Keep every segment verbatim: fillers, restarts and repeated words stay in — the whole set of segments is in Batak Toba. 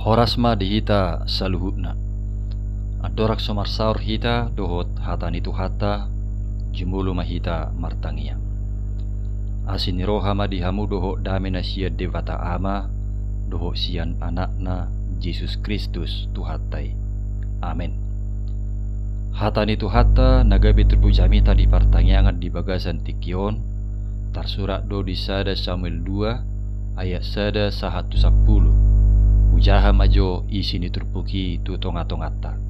Horas ma di hita saluhutna. Andorang so marsaor hita dohot hata ni Tuhanta, jumolo ma hita martangiang. Asi ni roha ma di hamu dohot dame na sian Debata Ama, dohot sian Anakna Jesus Kristus Tuhanta i. Amen. Hata ni Tuhanta na gabe turpuk jamita di partangiangan di bagasan tingki on, tarsurat do di sada Samuel dua ayat sada sahat tu sampulu. Hujaha ma jo isi ni turpuk i tu tonga-tonganta.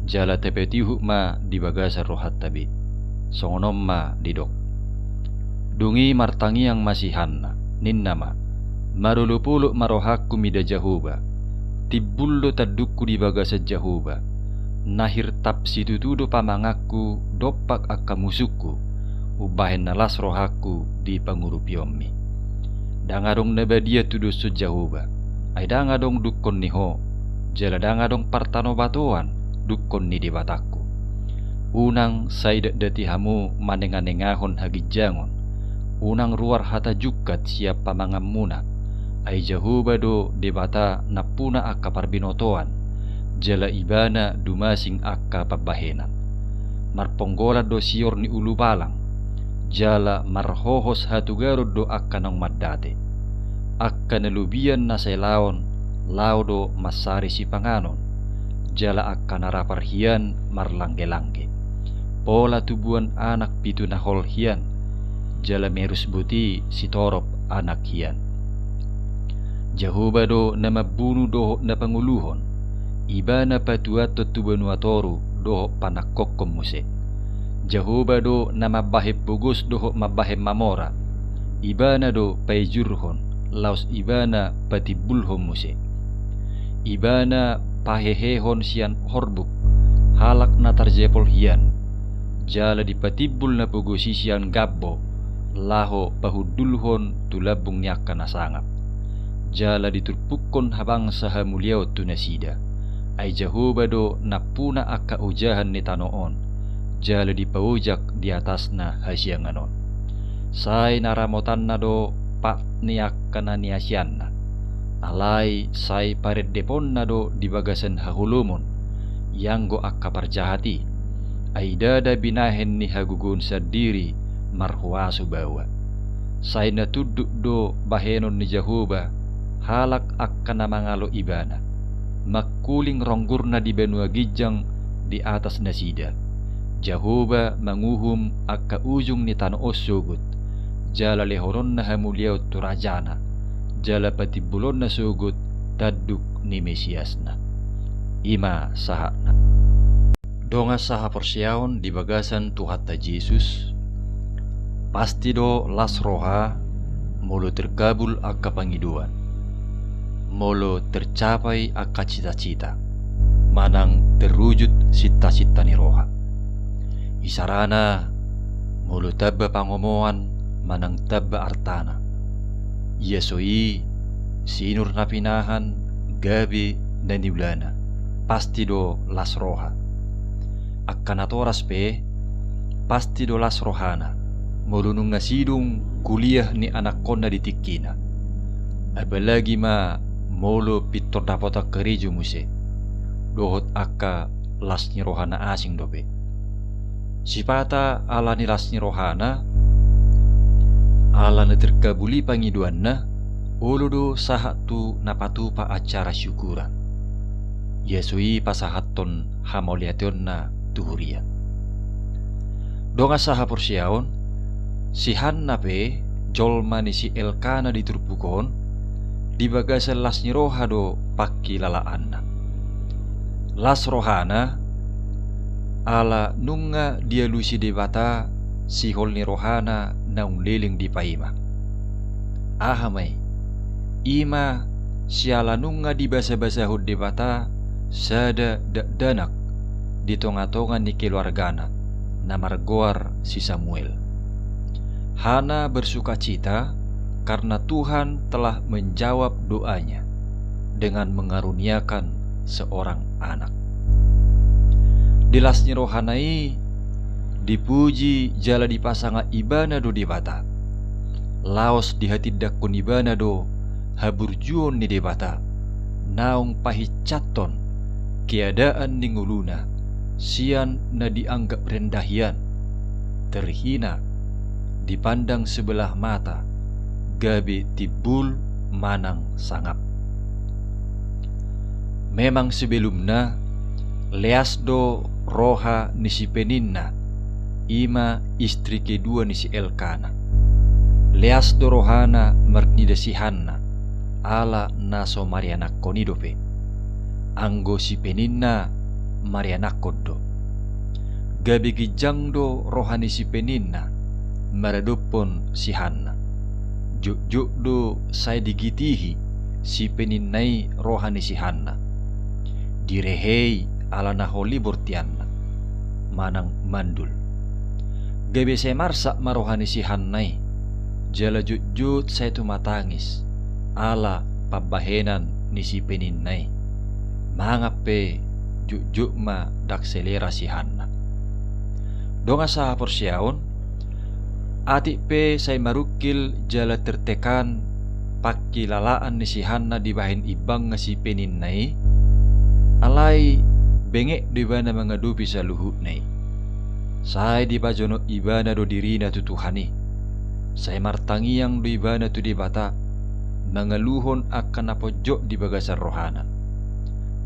Jala tapatihuk ma di bagasan rohanta be. Songon on ma didok. Dung i martangiang ma si Hanna, ninna ma, marolop-olop ma rohangku mida Jahowa. Timbul do tandungku di bagasan Jahowa. Na hirtap situtu do pamanganku dompak angka musungku, umbahen na las rohangku di pangurupionmi. Ndang adong na badia tudoshon Jahowa, ai ndang adong dungkon ni Ho, jala ndang adong partanobatoan dungkon ni Debatangku. Unang sai datdati hamu manenga-nengahon haginjangon, unang ruar hata jungkat sian pamanganmuna, ai Jahowa do Debata nampuna angka parbinotoan, jala Ibana dumasing angka pambahenan. Marponggolan do sior ni ulubalang, jala marhohos hatugaron do angka naung mandate. Angka na lobian na sailaon laho do mansari sipanganon, jala angka na rapar hian marlangge-langge. Pola tubuan anak pitu na hol hian, jala merus boti sitorop anak hian. Jahowa do na mambunu dohot na pangoluhon, Ibana patuathon tu banua toru dohot panangkokhon muse. Jahowa do na mambahen pogos dohot mambahen mamora, Ibana do paijurhon, laos Ibana patimbulhon muse. Ibana pahehehon sian horbuk halak na tarjepol hian, jala dipatimbul na pogos i sian gambo, laho pahundulhon tu lambung ni angka na sangap. Jala diturpukkon habangsa hamuliaon tu nasida. Ai Jahowa do nampuna angka ojahan ni tano on, jala dipaojak di atasna hasiangan on. Sai na ramotanna do pat ni angka na niasianna. Alai sai parendeponna do di bagasan haholomon, ianggo angka parjahat i. Ai ndada binahen ni hagogoon sandiri marhuaso baoa. Sai na tunduk do bahenon ni Jahowa halak angka na mangalo Ibana. Mangkuling ronggurna di banua ginjang di atas nasida. Jahowa manguhum angka ujung ni tano on sogot, jala lehononna hamuliaon tu rajana, jala patimbulonna sogot tanduk ni Mesiasna. I ma sahatna. Dongan sahaporseaon di bagasan Tuhanta Jesus, pasti do las roha molo terkabul angka pangidoan, molo tercapai angka cita-cita, manang terwujud sinta-sinta ni roha. Isarana, molo tamba pangomoan manang tamba artana. Ia so i, sinur na pinahan, gabe na niulana, pasti do las roha. Angka natoras pe, pasti do las rohana, molo nunga sidung kuliah ni anakkonna di tingkina. Apalagi ma molo pintor dapotan karejo muse, dohot angka las ni roha na asing dope. Sipata ala ni las ni rohana, ala na terkabul i pangidoanna, olo do sahat tu na patupa acara syukuran. Ia so i pasahathon hamauliateonna tu huria. Dongan sahaporseaon, si Hanna pe jolma ni si Elkana di turpuk on, di bagasan las ni roha do pangkilalaanna. Las rohana, ala nunga dialusi Debata sihol ni rohana naung leleng dipaima. Aha ma i? I ma siala nunga dibasabasahon Debata sada dakdanak di tonga-tonga ni keluargana, na margoar si Samuel. Hana bersukacita karena Tuhan telah menjawab doanya dengan mengaruniakan seorang anak. Di las ni rohana i, dipuji jala dipasangap ibana do Debata. Laos dihatindanghon ibana do haburjuon ni Debata, naung pahinsathon keadaan ni ngoluna sian na dianggap rendah hian, terhina, dipandang sebelah mata, gabe timbul manang sangap. Memang sebelumna leas do roha ni si Peninna, i ma istri kedua ni si Elkana. Leas do rohana marnida si Hanna, ala na so marianakhon i dope. Anggo si Peninna marianakhon do. Gabe ginjang do roha ni si Peninna maradophon si Hanna. Jotjot do sai digitihi si Peninna i roha ni si Hanna. Direhei ala na holi bortianna, manang mandul. Gabe sai marsak ma roha ni si Hanna i, jala jotjot sai tumatangis ala pambahenan ni si Peninna i. Mangan pe jotjot ma ndang selera si Hanna. Dongan sahaporseaon, atik pe sai marungkil jala tertekan pangkilalaan ni si Hanna dibahen imbangna si Peninna i, alai benget do ibana mangadopi saluhutna i. Sai dipajonok ibana do dirina tu Tuhan i. Sai martangiang do ibana tu Debata, mangaluhon angka na ponjot di bagasan rohana.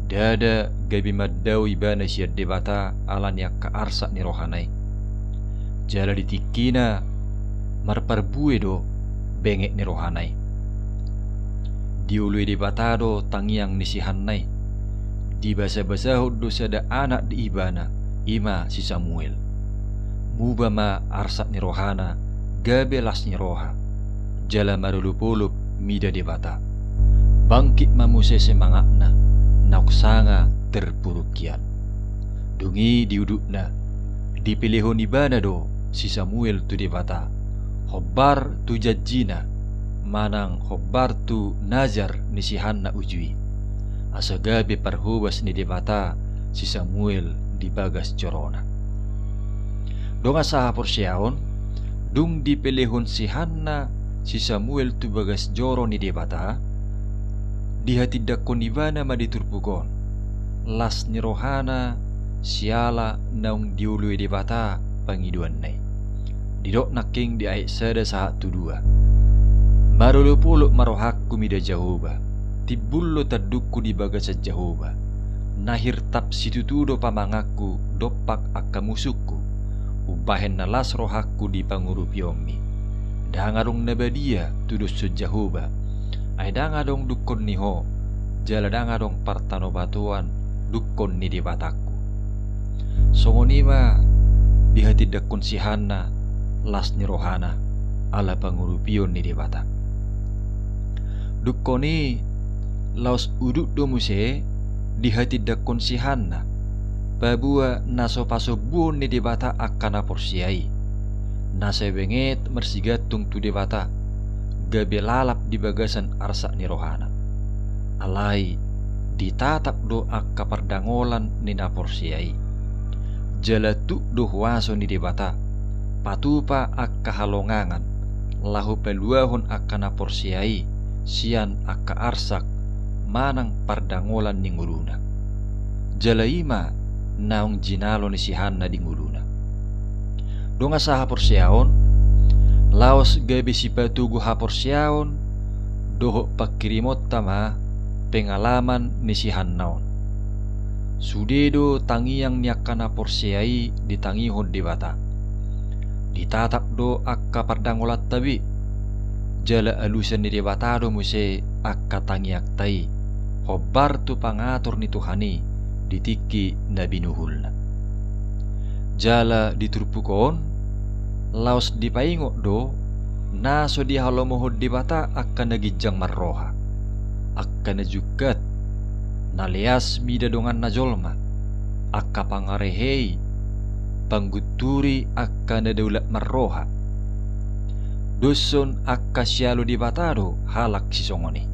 Ndada gabe mandao ibana sian Debata ala ni angka arsak ni rohana i. Jala di tingkina marparbue do benget ni rohana i. Dioloi Debata do tangiang ni si Hanna i. Dibasabasahon do sada anak di ibana, i ma si Samuel. Muba ma arsak ni rohana gabe las ni roha, jala marolopolop mida Debata. Bangkit ma muse semangatna naung sanga terpuruk hian. Dung i di udutna, dipelehon ibana do si Samuel tu Debata, hombar tu janjina, manang hombar tu nazar ni si Hanna uju i, asa gabe parhobas ni Debata si Samuel di bagas jorona. Dongan sahaporseaon, dung dipelehon si Hanna si Samuel tu bagas joro ni Debata, dihatindanghon ibana ma di turpuk on las ni rohana siala naung dioloi Debata pangidoanna i. Didok nangkin di ayat sada sahat tu dua: Marolopolop ma rohangku mida Jahowa, timbul do tandungku di bagasan Jahowa. Na hirtap situtu do pamanganku dompak angka musungku. Umbahen na las rohangku di pangurupionmi. Ndang adong na badia tudoshon Jahowa, ai ndang adong dungkon ni ho, jala ndang adong partanobatoan dungkon ni Debatangku. Songon i ma dihatindanghon si Hanna las ni rohana ala pangurupion ni Debata. Dungkon i laos udut do muse dihatindanghon si Hanna, paboa na so pasombuon ni Debata angka na porsea i, na sai benget marsigantung tu Debata, gabe lalap di bagasan arsak ni rohana. Alai ditatap do angka pardangolan ni na porsea i. Jala tuk do huaso ni Debata patupa angka halongangan, laho paluahon angka na porsea i sian angka arsak manang pardangolan ni ngoluna. Jala i ma naung jinalo ni si Hanna di ngoluna. Dongan sahaporseaon, laos gabe sipatogu haporseaon dohot pangkirimonta ma pengalaman ni si Hanna on. Sude do tangiang ni angka na porsea i ditangihon Debata. Ditatap do angka pardangolanta be. Jala alusan ni Debata do muse angka tangiangta i, hombar tu pangatur ni Tuhan i di tingki na binuhulna. Jala di turpuk on, laos dipaingot do na so dihalomohon Debata angka na ginjang marroha, angka na jungkat, na leas mida donganna jolma, angka pangarehei, panggunturi angka na daulat marroha. Doshon angka sialo Debata do halak sisongon i.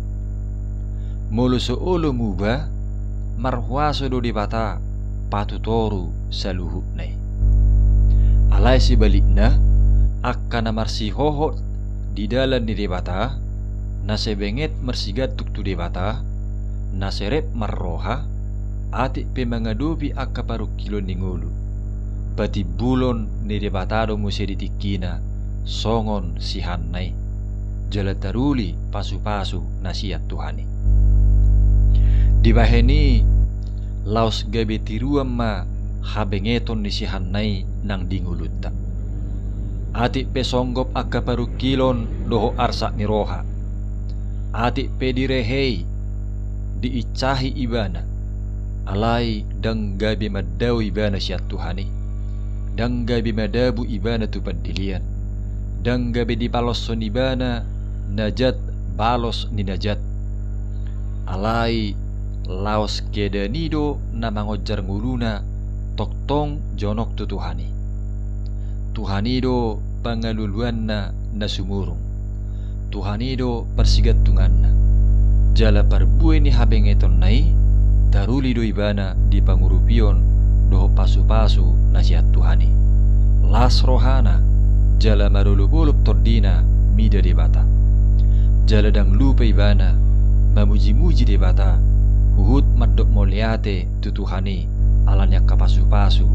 Molo so olo muba, marhuaso do Debata patutoru saluhutna i. Alai sebalikna, angka na marsihohot di dalan ni Debata, na sai benget marsigantung tu Debata, Na serep marroha, atik pe mangadopi angka parungkilon ni ngolu, patimbulon ni Debata do muse di tingkina songon si Hanna i, jala taruli pasupasu na sian Tuhan i. Dibahen i, laos gabe tiruan ma habengeton ni si Hanna i nang di ngolunta. Atik pe songgop angka parungkilon dohot arsak ni roha, atik pe direhei, diinsahi ibana, alai ndang gabe mandao ibana sian Tuhan i, ndang gabe madabu ibana tu pandelean, ndang gabe dipaloshon ibana na jat balos ni na jat. Alai laos keadaan i do na mangonjar ngoluna tongtong jonok tu Tuhan i. Tuhan i do pangalualuanna na sumurung. Tuhan i do parsigantunganna. Jala parbue ni habengetonna i, taruli do ibana di pangurupion dohot pasupasu na sian Tuhan i. Las rohana, jala marolopolop tondina mida Debata. Jala ndang lupa ibana mamujimuji Debata, huhut mandok mauliate tu Tuhan i ala ni angka pasupasu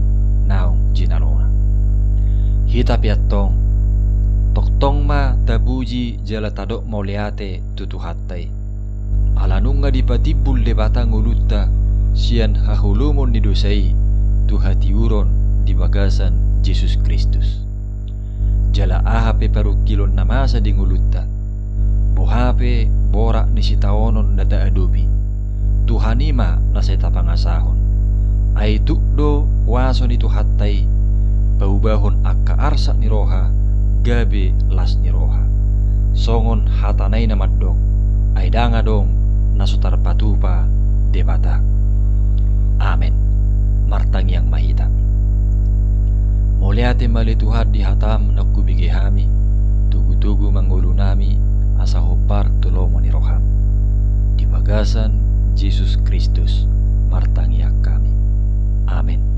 naung jinalona. Hita pe antong, tongtong ma tapuji jala tadok mauliate tu Tuhanta i, ala nunga dipatimbul Debata ngolunta sian haholomon ni dosa i tu hatiuron di bagasan Jesus Kristus. Jala aha pe parungkilon na masa di ngolunta, boha pe borat ni sitaonon na taadopi, Tuhan i ma na sai tapangasahon. Ai tuk do huaso ni Tuhanta i paubahon angka arsak ni roha gabe las ni roha. Songon hatana i na mandok, ai ndang adong na so tarpatupa Debata. Amen. Martangiang ma hita. Mauliate ma ale Tuhan di hatam naung hubege hami, togutogu ma ngolunami asa hombar tu lomo ni roham. Di bagasan Jesus Kristus martangiang hami. Amen.